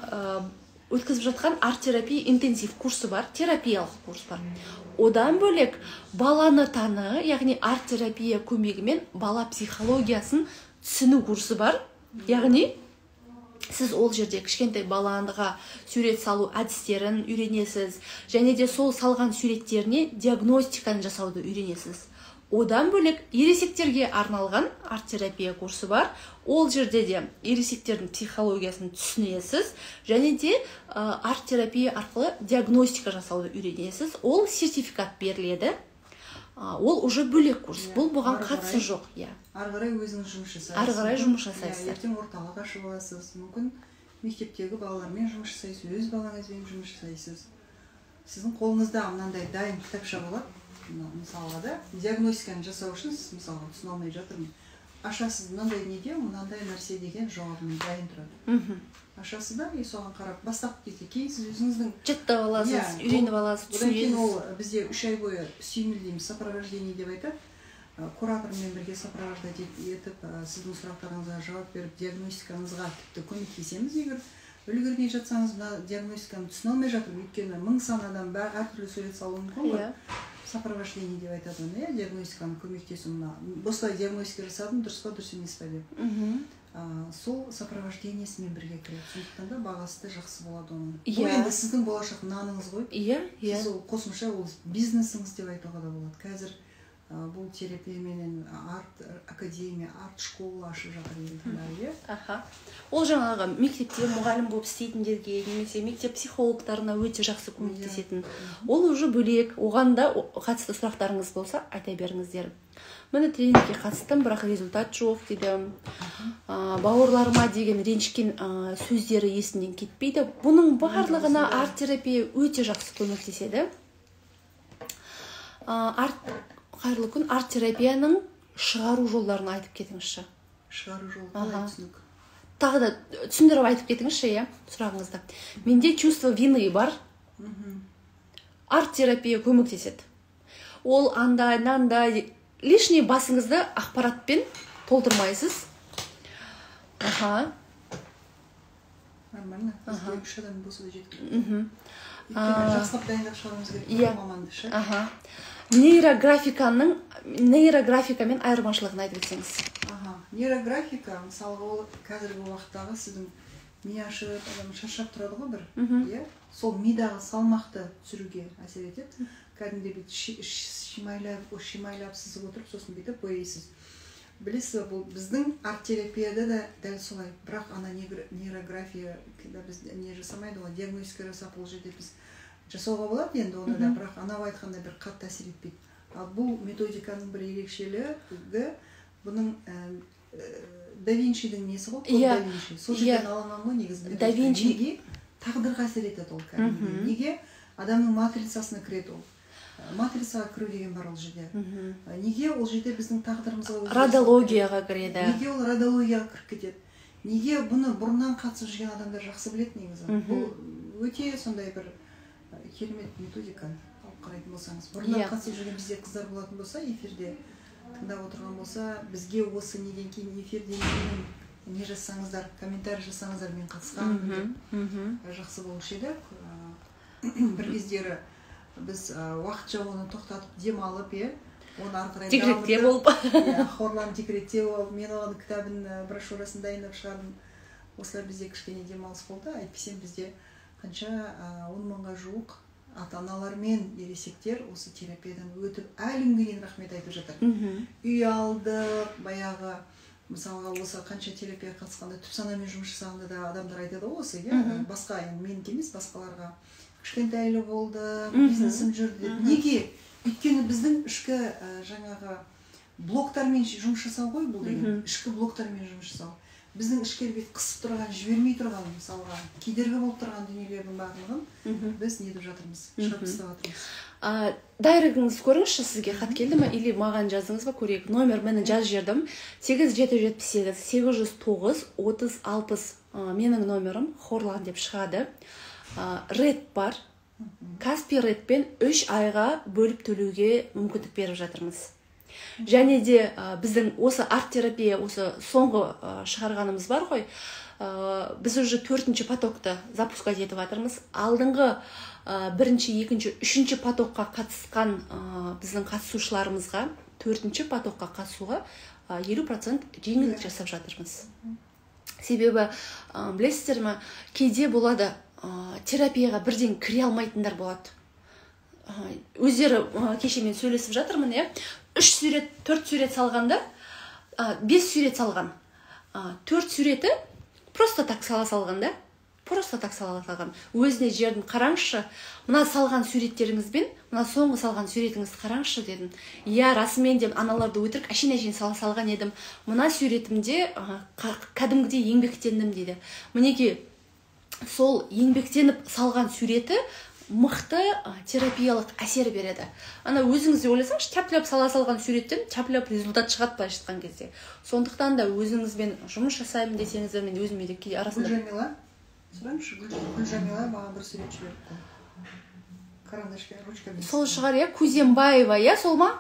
өткізіп жатқан арт терапия интенсив курсы бар, терапиялық курс бар. Одан бөлек баланы таны, яғни арт терапия көмегімен бала психологиясын түсіну курсы бар. Яғни сіз ол жерде кішкентай балаға сурет салу әдістерін үйренесіз және де сол салған суреттеріне диагностиканы жасауды үйренесіз. Одан бөлек ересектерге арналған арт терапия курсы бар. Ол жерде де ересектердің психологиясын түсінесіз және де арт терапия арқылы диагностика жасауды үйренесіз. Ол сертификат беріледі. Ол уже бөлек курс. Иә, бұл бұған ары қатысы қарай. жоқ, иә. Ары қарай өзіңіз жұмыс жасайсыз. Ары қарай Мүмкін, жұмыс жасайсыздар. Иә, ертең орталық ашып аласыз, мүмкін мектептегі балалармен жұмыс жасайсыз, өз балаңызбен жұмыс жасайсыз. Сіздің қолыңызда мынандай дайын кітапша болады. Мына, мысалға да, диагностиканы жасау үшін сіз, мысалға, түсіне алмай жатырмын, ашасыз, мынандай неге, мынандай нәрсе деген жауабымен дайын тұрады. Ашасыз да, и соған қарап бастапқы кезде, кейін сіз өзіңіздің Жаттап аласыз, Иә, үйреніп аласыз, одан кейін түсінесіз. Ол бізде 3 ай бойы сүйемелдейміз, сопровождение деп айтады. Куратормен бірге сопровождать етіп, сіздің сұрақтарыңызға жауап беріп, диагностикаңызға тіпті көмектесеміз. Егер үлгермей жатсаңыз, мына диагностиканы түсіне алмай жатырмын, өйткені мың сан адам әртүрлі сурет салуы мүмкін ғой. Сопровождение деп айтады оны, иә, диагностиканы көмектесу. Мына осылай диагностика жасадым, дұрыс па, дұрыс емес па деп. Сол сопровождениесімен бірге кіреді, сондықтан да бағасы да жақсы болады оның. Бұл енді сіздің болашақ наныңыз ғой. иә иә Сіз ол қосымша, ол бизнесіңіз деп айтуға да болады. Қазір бұл терапияменен арт академия, арт школа ашып жатыр елдің бәрі, иә. Аха, ол жаңағы мектепте мұғалім болып істейтіндерге немесе мектеп психологтарына өте жақсы көмектесетін. Ол уже бөлек, оған да қатысты сұрақтарыңыз болса, айта беріңіздер. Міне, тренингке қатыстым, бірақ результат жоқ дейді. Бауырларыма деген ренжіген сөздері есімнен кетпейді. Бұның барлығына Осындай. арт терапия өте жақсы көмектеседі. Арт, қайырлы күн, арт терапияның шығару жолдарын айтып кетіңізші. Шығару жолы қалай, түсінік? Тағы да түсіндіріп айтып кетіңізші, иә, сұрағыңызды. Менде чувство вины бар. Арт терапия көмектеседі. Ол андай мынандай лишний басыңызды ақпаратпен толтырмайсыз, аха. Нормально, бізге үш адам болса да жеткілікті. Өйткені жақсылап дайындап шығаруымыз керек Иә. бұл маманды ше. Аха, нейрографикамен айырмашылығын айтып өтсеңіз. Аха, нейрографика, мысалға, ол қазіргі уақыттағы сіздің ми ашып, адам шаршап тұрады ғой бір, иә, сол мидағы салмақты түсіруге әсер етеді. Кәдімгідей бүйтіп шимайлап сызып отырып, сосын бүйтіп бояйсыз, білесіз бе? Бұл біздің арт терапияда да дәл солай, бірақ ана нейрография, когда біз не жасамайды ғой, диагностика жасап, ол жерде біз жасауға болады енді оны да, бірақ анау айтқандай бір қатты әсер етпейді. Ал бұл методиканың бір ерекшелігі, бұның да Винчидің несі ғой, код да Винчи, сол жерден алынған ғой негізі Да методика. Винчи. Неге тағдырға әсер етеді ол кәдімгідей? Неге адамның матрицасына кіреді ол? Матрицаға кіру деген бар ол жерде. Неге ол жерде біздің тағдырымызға өзгеріс Родологияға кіреді. Неге ол родологияға кіріп кетеді? Неге бұны бұрыннан қатысып жүрген адамдар жақсы біледі негізі. Бұл өте сондай бір керемет методика, алып қарайтын болсаңыз. Бұрыннан қатысып жүрген бізде қыздар болатын болса, эфирде тыңдап отырған болса, бізге осы неден кейін, эфирден кейін не жазсаңыздар, комментарий жасаңыздар, мен қатысқанмын деп, жақсы болушы еді. Бір кездері біз уақытша оны тоқтатып, демалып, иә, оны ары қарай Декретте дамытып, болып. Иә, Хорлан декретте болып, мен оған кітабын, брошюрасын дайындап шығардым. Осылай бізде кішкене демалыс болды. Әйтпесе бізде қанша, 10 мыңға жуық ата аналар мен ересектер осы терапиядан өтіп, әлі күнге дейін рахмет айтып жатыр. Үй алдық баяғы, мысалға, осы қанша терапияға қатысқанда, түп санамен жұмыс жасағанда да адамдар айтады ғой осы, иә, басқа енді менікі емес, басқаларға кішкентайлы болды, бизнесім жүрді деп. Неге? Өйткені біздің ішкі жаңағы блоктармен жұмыс жасау ғой бұл деген, ішкі блоктармен жұмыс жасау. Біздің ішкі бет қысып тұрған, жібермей тұрған, мысалға, кедергі болып тұрған дүниелердің барлығын біз не етіп жатырмыз, шығарып тастап жатырмыз. Дайрегіңізді көріңізші, сізге хат келді ма или маған жаздыңыз ба, көрейік. Номер міне жазып жібердім: 8778 809 30 60. Менің номерім Хорлан деп шығады. Ред бар, Каспи Редпен 3 айға бөліп төлеуге мүмкіндік беріп жатырмыз. Және де біздің осы арт терапия, осы соңғы шығарғанымыз бар ғой, біз уже төртінші потокты запускать етіп жатырмыз. Алдыңғы бірінші, екінші, үшінші потокқа қатысқан біздің қатысушыларымызға төртінші потокқа қатысуға 50% жеңілдік жасап жатырмыз. Себебі білесіздер ме, кейде болады, терапияға бірден кіре алмайтындар болады. Өздері кеше мен сөйлесіп жатырмын, иә, үш сурет, төрт сурет салғанда, бес сурет салған, төрт суреті просто так сала салған да, просто так сала салған. Өзіне жердің: «Қараңызшы, мына салған суреттеріңізбен мына соңғы салған суретіңізді қараңызшы», – дедім. «Иә, расымен де, аналарды өтірік, әшейін әшейін сала салған едім, мына суретімде кәдімгідей еңбектендім», – дейді. Мінекей, сол еңбектеніп салған суреті мықты терапиялық әсер береді. Ана өзіңіз де ойласаңызшы, тяп сала салған суреттен тяп результат шығады былайша айтқан кезде. Сондықтан да өзіңізбен жұмыс жасаймын десеңіздер, мен өзіме де кейде арасында Гүлжамила, сұрайыншы, Гүлжамила маған бір сурет жіберіпті, карандашпен, ручкамен. Сол шығар, иә, Күзембаева, иә, сол ма?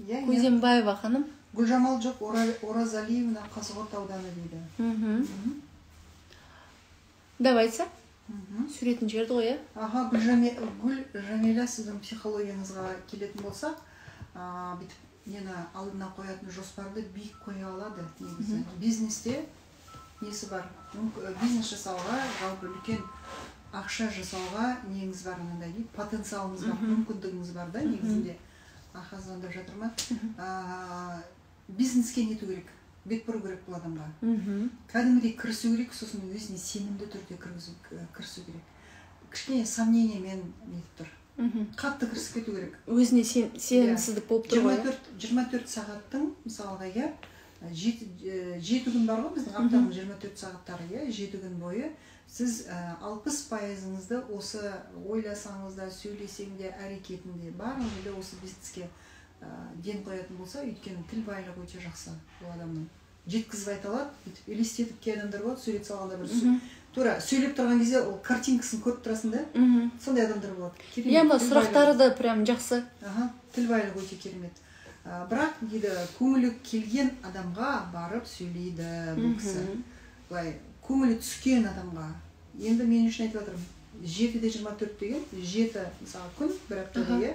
Иә. Күзембаева ханым. Гүлжамал жоқ, Оразалиевна, Қазығұрт ауданы дейді. Давайте. Суретін жіберді ғой, иә? Аха. Гүлжамила, сіздің психологияңызға келетін болсақ, бүйтіп нені, алдына қоятын жоспарды биік қоя алады негізі. Бизнесте несі бар, бизнес жасауға, жалпы үлкен ақша жасауға неңіз бар, анандай дейді, потенциалыңыз бар, мүмкіндігіңіз бар да негізінде. Аха, звондап жатыр ма? Бизнеске нету керек, бет бұру керек бұл адамға. Кәдімгідей кірісу керек, сосын өзіне сенімді түрде кірісу керек. Кішкене сомнениемен нетіп тұр. Қатты кірісіп кету керек. Өзіне сенімсіздік болып тұр Жиырма ғой, иә? 24 сағаттың, мысалға, иә, 7 күн бар ғой біздің аптаның 24 сағаттары, иә, 7 күн бойы сіз 60%-ыңызды осы ойласаңыз да, сөйлесең де, әрекетінде, барлығы осы бизнеске ден қоятын болса. Өйткені тіл байлығы өте жақсы бұл адамның, жеткізіп айта алады. Бүйтіп елестетіп, кей адамдар болады, сурет салғанда бір тура сөйлеп тұрған кезде ол картинкасын көріп тұрасың да. Сондай адамдар болады. Керемет, Иә, мына тіл сұрақтары байлығы. да прям жақсы. Аха, тіл байлығы өте керемет. Бірақ дейді, көңілі келген адамға барып сөйлейді бұл кісі. Былай көңілі түскен адамға. Енді мен үшін айтып жатырмын, 7 де 24 деген жеті, мысалы, күн бір аптада, иә,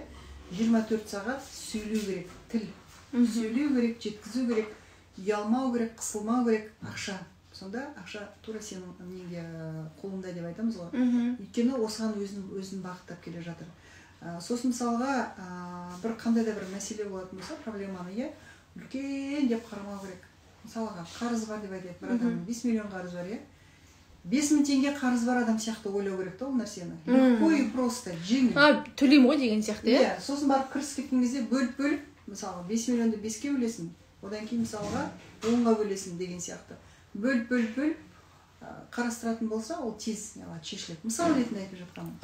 24 сағат сөйлеу керек, тіл сөйлеу керек, жеткізу керек, ұялмау керек, қысылмау керек. Ақша сонда, ақша тура сенің неге, қолыңда деп айтамыз ғой. Өйткені осыған өзін бағыттап келе жатыр. Сосын мысалға, бір қандай да бір мәселе болатын болса, проблеманы, иә, үлкен деп қарамау керек. Мысалға, қарыз бар деп айтайық, бір адамның 5 миллион қарызы бар, иә, 5000 теңге қарыз бар адам сияқты ойлау керек та ол нәрсені, легко и просто, жеңіл. А, төлеймін ғой деген сияқты, иә? Иә, сосын барып кірісіп кеткен кезде бөліп бөліп, мысалға, 5 миллионды беске бөлесің, одан кейін, мысалға, 10-ға бөлесің деген сияқты, бөліп бөліп бөліп қарастыратын болса, ол тез не қылады, шешіледі. Мысал ретінде айтып жатқаным.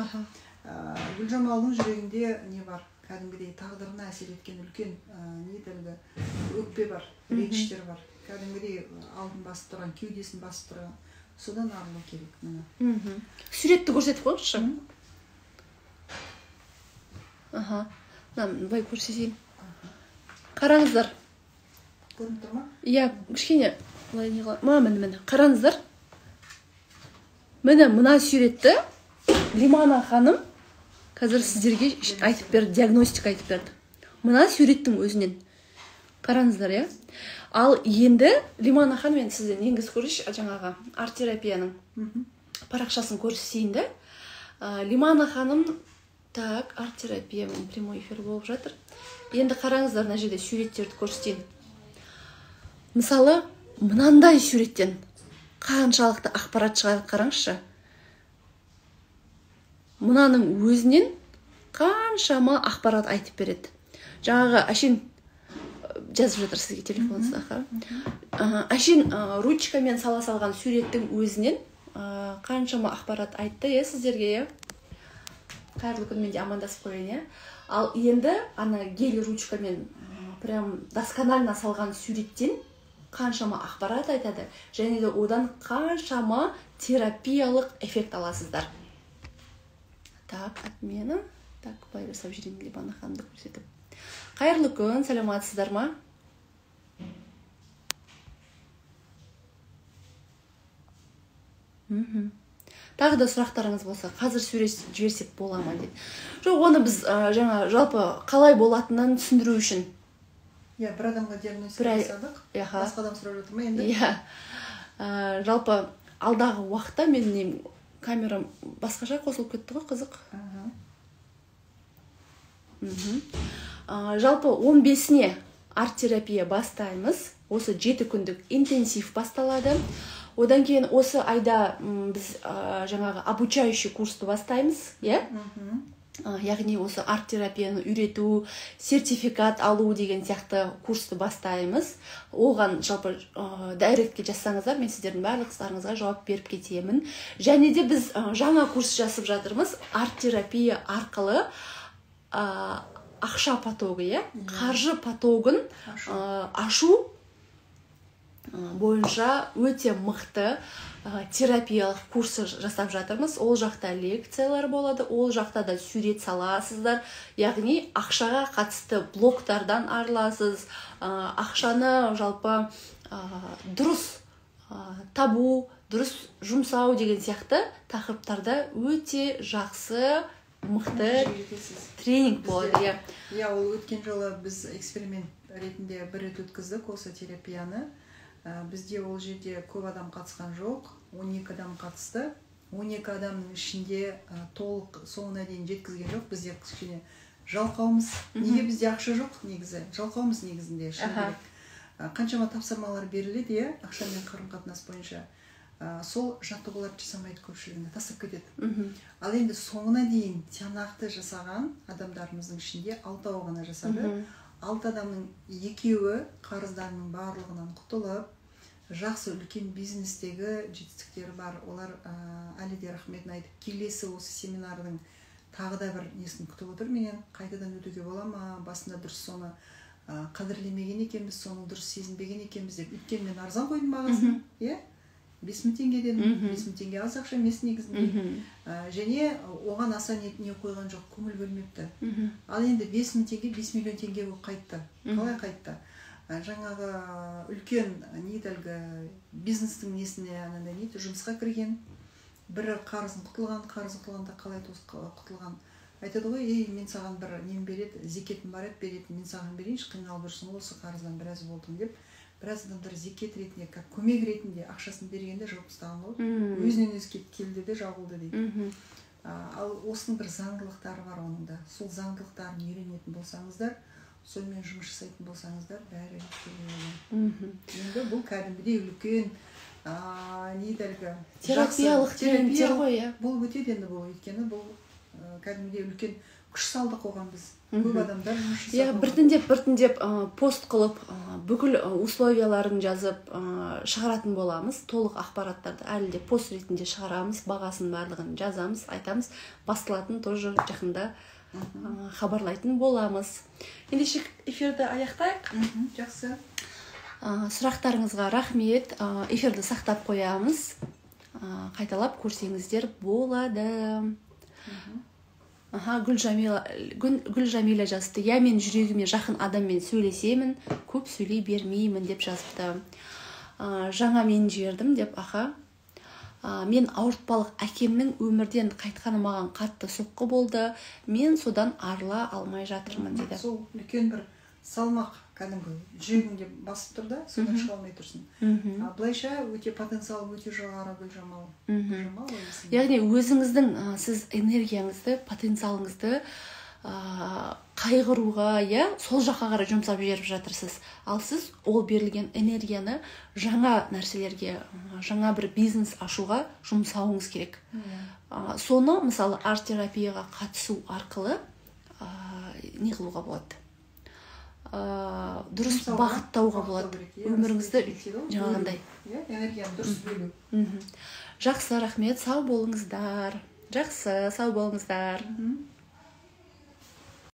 Гүлжамалдың жүрегінде не бар, кәдімгідей тағдырына әсер еткен үлкен не деді, өкпе бар, реніштер бар, кәдімгідей алдын басып тұрған, кеудесін басып тұрған. Содан арылу керек, міне. Суретті көрсетіп қойыңызшы. Аха, мына былай көрсетейін, қараңыздар. Көрініп тұр ма? Иә, кішкене былай не қыла, міне, міне, қараңыздар, міне, мына суретті Лимана ханым қазір сіздерге айтып берді, диагностика айтып берді мына суреттің өзінен, қараңыздар, иә. Ал енді, Лимана ханым, енді сізден енгізіп көрейінші, жаңағы арт терапияның парақшасын көрсетейін да. Лимана ханым, так, арт терапиямен прямой эфир болып жатыр. Енді қараңыздар, мына жерде суреттерді көрсетейін. Мысалы, мынандай суреттен қаншалықты ақпарат шығады, қараңызшы. Мынаның өзінен қаншама ақпарат айтып береді. Жаңағы әшейін Жазып жатыр сізге телефоныңызда. Әшейін ручкамен сала салған суреттің өзінен қаншама ақпарат айтты, иә, сіздерге, иә. Қайырлы күн, мен де амандасып қояйын, иә. Ал енді ана гель ручкамен прям досконально салған суреттен қаншама ақпарат айтады, және де одан қаншама терапиялық эффект аласыздар. Так, отмена. Так, былай жасап жіберейін, Лимана ханымды көрсетіп. Қайырлы күн, саламатсыздар ма? Тағы да сұрақтарыңыз болса, қазір сурет жіберсек бола ма дейді. Жоқ, оны біз жаңа жалпы қалай болатынын түсіндіру үшін. Иә, бір адамға диагностика жасадық. Басқа адам сұрап жатыр ма енді? Иә. Жалпы алдағы уақытта менің камерам басқаша қосылып кетті ғой, қызық. Жалпы 15-не арт-терапия бастаймыз. Осы 7 күндік интенсив басталады. Одан кейін осы айда біз жаңағы обучающий курсты бастаймыз, иә? Яғни осы арт-терапияны үйрету, сертификат алу деген сияқты курсты бастаймыз. Оған жалпы директке жазсаңыздар, мен сіздердің барлық сұрақтарыңызға жауап беріп кетемін. Және де біз жаңа курс жасап жатырмыз. Арт-терапия арқылы ақша потогы, иә? Қаржы потогын ашу бойынша өте мықты терапиялық курсы жасап жатырмыз. Ол жақта лекциялар болады, ол жақта да сурет саласыздар. Яғни ақшаға қатысты блоктардан арыласыз, ақшаны жалпы дұрыс табу, дұрыс жұмсау деген сияқты тақырыптарда өте жақсы, мықты тренинг болады. Иә, ол өткен жылы біз эксперимент ретінде бір рет өткіздік осы терапияны. Бізде ол жерде көп адам қатысқан жоқ, 12 адам қатысты. 12 адамның ішінде толық соңына дейін жеткізген жоқ. Бізде кішкене жалқаумыз. Неге бізде ақша жоқ негізі? Жалқаумыз негізінде, шыны керек. Қаншама тапсырмалар беріледі, иә, ақшамен қарым-қатынас бойынша. Сол жаттығуларды жасамайды көпшілігінде, тастап кетеді. Ал енді соңына дейін тиянақты жасаған адамдарымыздың ішінде 6-ауы ғана жасады. 6 адамның 2-еуі қарыздарының барлығынан құтылып, жақсы үлкен бизнестегі жетістіктері бар. Олар әлі де рахметін айтып, келесі осы семинардың тағы да бір несін күтіп отыр менен. Қайтадан өтуге бола ма? Басында дұрыс соны қадірлемеген екенбіз, соны дұрыс сезінбеген екенбіз деп. Өйткені мен арзан қойдым бағасын, иә? 5000 теңге дедім. 5000 теңге аз ақша емес негізінде. Және оған аса не қойған жоқ, көңіл бөлмепті. Ал енді 5000 теңге 5 миллион теңге болып қайтты. Қалай қайтты? Жаңағы үлкен әлгі бизнестің несіне анандай не жұмысқа кірген, бір қарызын құтылған, қарызын құтылғанда қалай құтылған? Айтады ғой, ей, мен саған бір нем береді, зекетім бар еді, беретін, мен саған берейінші, қиналып жүрсің ғой, осы қарыздан біраз болдым деп. Біраз адамдар зекет ретінде, как көмек ретінде ақшасын бергенде жауып тастаған ғой. Өзінен өзі келді де жабылды дейді. Ал осының бір заңдылықтары бар оның да. Сол заңдылықтарын үйренетін болсаңыздар, сонымен жұмыс жасайтын болсаңыздар, бәрі реттеледі. Енді бұл кәдімгідей үлкен терапиялық тренингтер ғой, иә. Бұл өтеді енді бұл, өйткені бұл кәдімгідей үлкен күш салдық оған біз. Көп адамдар жұмыс жасап. Иә, біртіндеп пост қылып, бүкіл условияларын жазып шығаратын боламыз. Толық ақпараттарды әлі де пост ретінде шығарамыз, бағасын барлығын жазамыз, айтамыз. Басталатын тоже жақында хабарлайтын боламыз. Ендеше эфирді аяқтайық. Жақсы. Сұрақтарыңызға рахмет. Эфирді сақтап қоямыз. Қайталап көрсеңіздер болады. Аха, Гүл Жамила жазыпты. Я мен жүрегіме жақын адаммен сөйлесемін, көп сөйлей бермеймін деп жазыпты. Жаңа мен жердім деп, аха. Мен ауыртпалық әкемнің өмірден қайтқаны маған қатты соққы болды. Мен содан арыла алмай жатырмын деді. Сол үлкен бір салмақ кәдімгі жүрегіңде басып тұр да, содан шыға алмай тұрсың. Былайша өте потенциал өте жоғары Гүл Жамал. Яғни өзіңіздің сіз энергияңызды, потенциалыңызды қайғыруға, иә, сол жаққа қарай жұмсап жіберіп жатырсыз. Ал сіз ол берілген энергияны жаңа нәрселерге, жаңа бір бизнес ашуға жұмсауыңыз керек. Соны мысалы арт-терапияға қатысу арқылы не қылуға болады? Дұрыс Жұмсауға, бағыттауға бағыттау болады керек, иә, өміріңізді распределить дейді ғой, жаңағындай. Бөлу. Иә, энергияны дұрыс бөлу. Жақсы, рахмет, сау болыңыздар. Жақсы, сау болыңыздар.